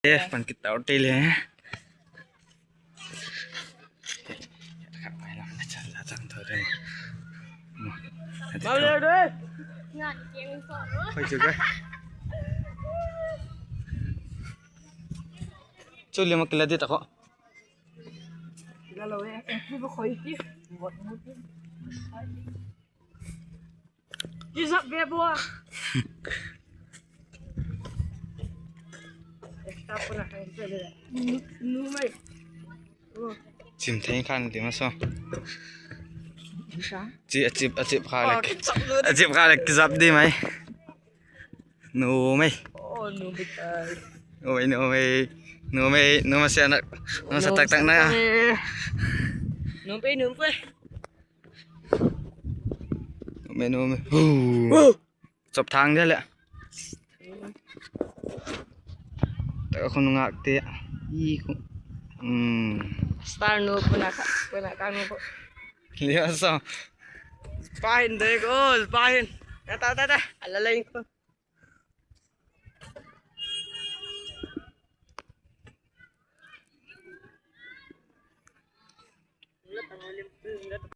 ເອີ ປັນກິນເຕົາຕີເລີຍ. ມາເລັວເດີ ງານເກມສອງເດີ ຄ່ອຍຈຸກເດີ. ຈຸເລີຍ ມາກິນລະດິຕະເຄາະ Giuseppe Boa. Nu, nu, nu, ຈິມແທງຄັນຕິມາຊອງ Giuseppe. ຈິ ອາຈິບ ອາຈິບຄາເລັກ ອາຈິບຄາເລັກ Giuseppe ດີໄໝ? ນູເມ Oh, nu, nu, nu, nu, nu, ນູເມ ນູເມ ນູເມ ນູເມ ນູເມ Giuseppe, nu, nu. ເມນູ ເມ ໂອ້ ໂອ້ ສອບທາງເດ້ແຫຼະ ແຕ່ຄົນງາກເຕະ ອີ ອືມ Star nu, pernah, pernah kamu kok. ເລວສອງ Spahin, dek, oh, Spahin. Tata, tata. Ala lain ko.